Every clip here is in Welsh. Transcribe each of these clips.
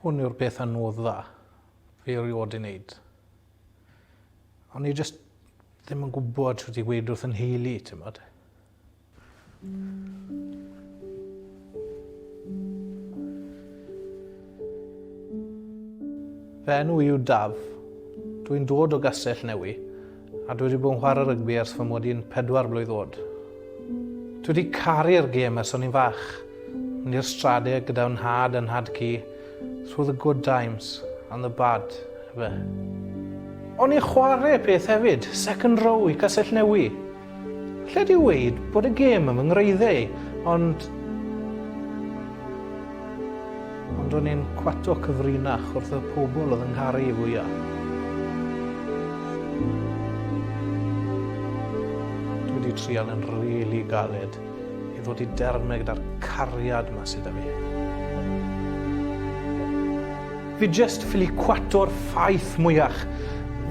Hwn yw'r peth anodda fi erioed 'di neud. O'n i jyst ddim yn gwybod shwt i gweud wrth 'y nheulu, t'mod. Fy enw i yw Daf. Dwi'n dod o Gastell Newi a dwi wedi bod yn chwarae rygbi ers fy mod i'n pedwar blwydd oed. Dwi wedi caru'r gêm ers o'n i'n fach. Mynd i'r strade gyda nhad a nhad cu through the good times and the bad, efe. O'n i'n chwarae peth hefyd, second row i Castell Newi. Lle di weud bod y gêm yn fy ngwreiddiau i, ond... Ond o'n i'n cwato cyfrinach wrth y pobl oedd yn ngharu i fwya. Dwi wedi trial yn rili galed i ddod i derme gyda'r cariad 'ma sydd 'da fi. Fi jyst ffili cwato'r ffaith mwyach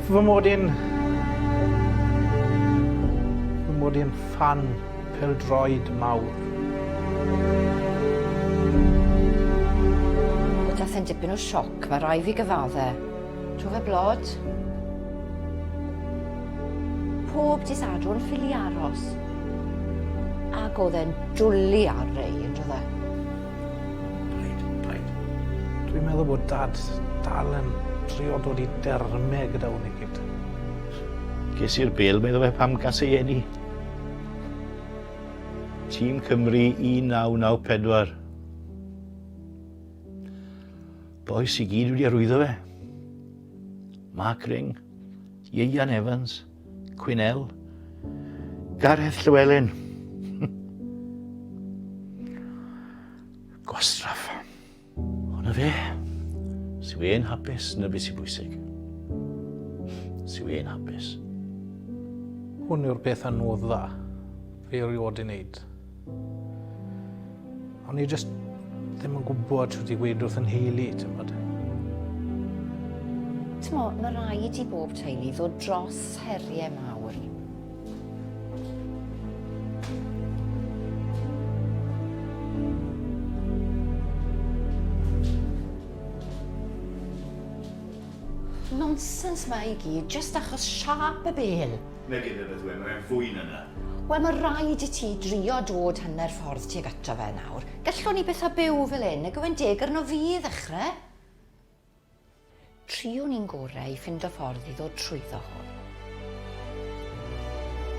fy mod i'n fy mod i'n ffan pêl-droed mawr. Wel dath e'n dipyn o sioc, ma' rai' fi gyfadde. Tro fe blod. Pob dydd Sadwrn ffili aros. Ac o'dd e'n dwli ar Ray on'd o'dd e? Paid, paid. Dwi'n meddwl bod Dad dal yn trio dod i derme gyda hwn i gyd. Ges i'r bêl medda fe pam gas ei eni. Tîm Cymru 1994. Bois i gyd wedi arwyddo fe. Mark Ring, Ieuan Evans, Quinnell, Gareth Llewellyn. Gwastraff. Hwna fe. Sy'n e'n hapus, na beth sy'n bwysig. Sy'n e'n hapus. Hwn yw'r peth anodda fi erioed 'di wneud. O'n i jyst ddim yn gwybod shwt i gweud wrth 'y nheulu, t'mod. T'mo', ma' raid i bob teulu ddod dros herie mawr. Nonsens 'ma i gyd, jyst achos siâp y bêl. Nag yw beth yw e, mae e'n fwy na 'na. Wel, mae rhaid i ti drio dod hanner ffordd tuag ato fe nawr. Gallwn ni byth a byw fel hyn, nag yw e'n deg arno fi i ddechrau? Triwn ni'n gorau i ffindo ffordd i ddod trwyddo hwn.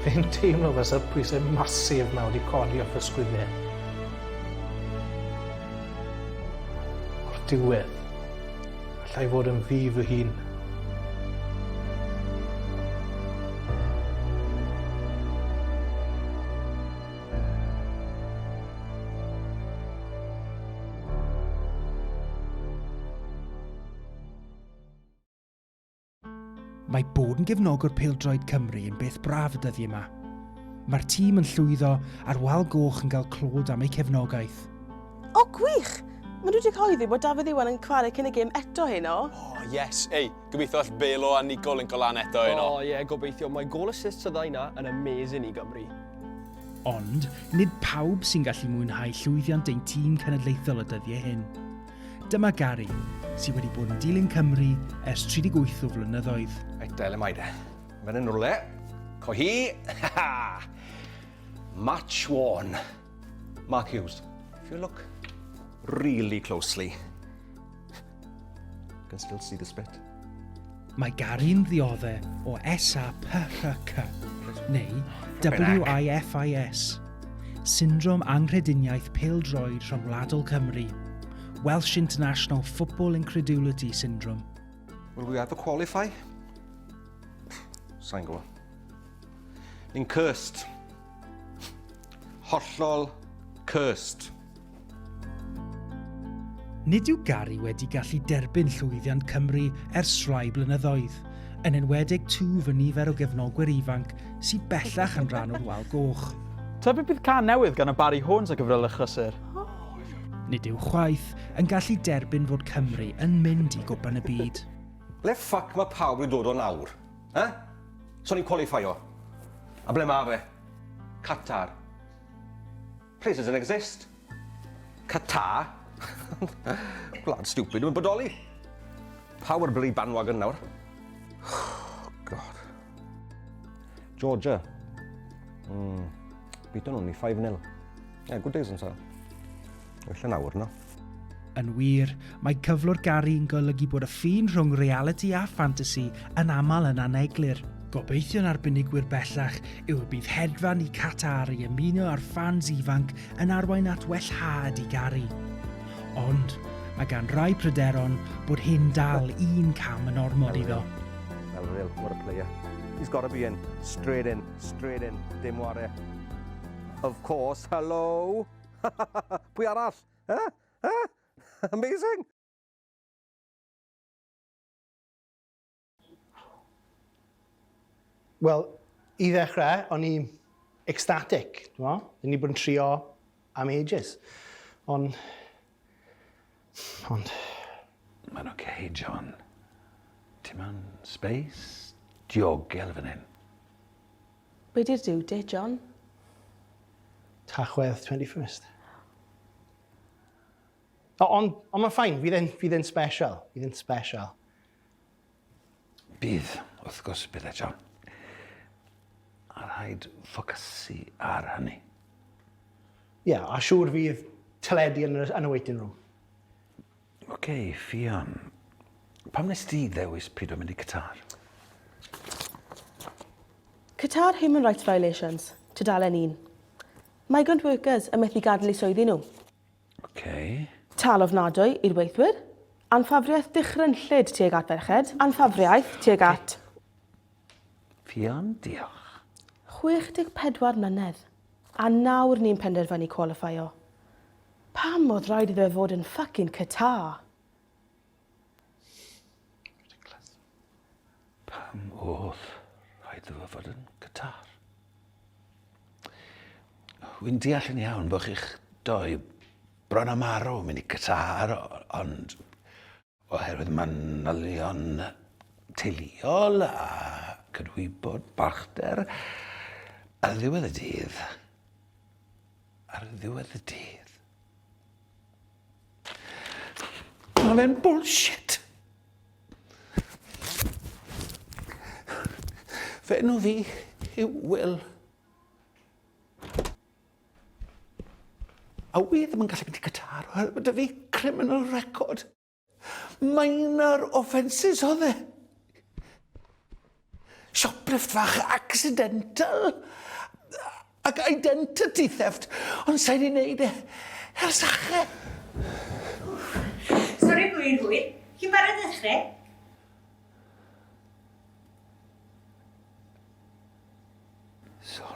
Fi'n teimlo fel sa'r pwysau massive 'ma wedi codi off y sgwydde. O'r diwedd. Alla i fod yn fi fy hun. Mae bod yn gefnogwr pêl-droed Cymru yn beth braf y dyddie 'ma. Mae'r tîm yn llwyddo a'r Wal Goch yn cael clod am eu cefnogaeth. O, gwych! Maen nhw wedi cyhoeddi bod Dafydd Iwan yn chwarae cyn y gêm eto heno. O, yes! Ei, gobeithio all Bale a Nico linko lan eto heno. O, ie, gobeithio. Mae gôl assists y ddau 'na yn amazing i Gymru. Ond, nid pawb sy'n gallu mwynhau llwyddiant ein tîm cenedlaethol y dyddiau hyn. Dyma Gary, sydd wedi bod yn dilyn Cymru ers 38 o flynyddoedd. Reit de, le mae de? Fan hyn rwle. Co hi! Match worn. Mark Hughes, if you look really closely, you can still see the spit. Mae Gary'n ddiodde o SAPRC, neu WIFIS, Syndrom Anghrediniaeth Pêl-droed Rhyngwladol Cymru, Welsh International Football Incredulity Syndrome. Will we ever qualify? Sa'n gwybod. Ni'n cursed. Hollol cursed. Nid yw Gary wedi gallu derbyn llwyddiant Cymru ers rhai blynyddoedd, yn enwedig twf y nifer o gefnogwyr ifanc sydd bellach yn rhan o'r Wal Goch. Tybed bydd cân newydd gan y Barry Horns ar gyfer y achlysur? Nid yw chwaith yn gallu derbyn fod Cymru yn mynd i Gwpan y Byd. Ble ffuck mae pawb wedi dod o nawr? Eh? So ni'n qualifio. A ble ma fe? Qatar. Place doesn't exist. Qatar? Gwlad stupid yn bodoli. Pawb ar bloody bandwagon nawr. Oh, God. Georgia. Beaton nhw ni 5-0. Yeah, good days yn so. Well nawr, no. Yn wir, mae cyflwr Gary yn golygu bod y ffin rhwng realiti a ffantasi yn aml yn aneglur. Gobeithio'n arbenigwyr bellach yw y bydd hedfan i Qatar i ymuno â'r ffans ifanc yn arwain at wellhad i Gary. Ond mae gan rai pryderon bod hyn dal un cam yn ormod iddo. Well, real, what a player. He's got to be in. Straight in, straight in. Dim ware. Of course, hello. Pwy arall? Eh? Eh? Amazing. Wel, i ddechrau, o'n i ecstatic, ti'n mo? O'n i bod yn trio am ages. Ond... Ond... Mae'n oce, okay, John. Ti mewn space diogel fan hyn. Be di'r due date, John? Tachwedd 21st. O, ond, ond mae'n fine, fydd e'n, fydd e'n special. Fydd e'n special. Bydd, wrth gwrs bydd e, John. A rhaid ffocysu ar hynny. Ie, yeah, a siŵr fydd teledu yn y, yn y waiting room. Oce, okay, Ffion. Pam nes di ddewis pido mynd i Qatar? Qatar Human Rights Violations, tudalen 1. Migrant workers yn methu gadael eu swyddi nhw. Oce. Tâl ofnadwy i'r weithwyr. Anffafriaeth dychrynllyd tuag at ferched. Anffafriaeth tuag at... Ffion, diolch. 64 mlynedd. A nawr ni'n penderfynu qualifio. Pam oedd rhaid iddo fe fod yn fucking Qatar? Ridiculous. Pam oedd rhaid iddo fe fod yn Qatar? Wy'n deall yn iawn bod chi'ch doi bron â marw mynd i Qatar, ond oherwydd manylion teuluol a cydwybod balchder, ar ddiwedd y dydd, ar ddiwedd y dydd, mae fe'n bullshit. Fy enw fi yw Will. A wi ddim yn gallu mynd i Qatar oherwydd bod 'da fi criminal record. Minor offences oedd e. Shoplift fach accidental ac identity theft, ond sa'i 'di neud e ers ache. Sori bo fi'n hwyr. Chi'n barod i ddechrau? Sori.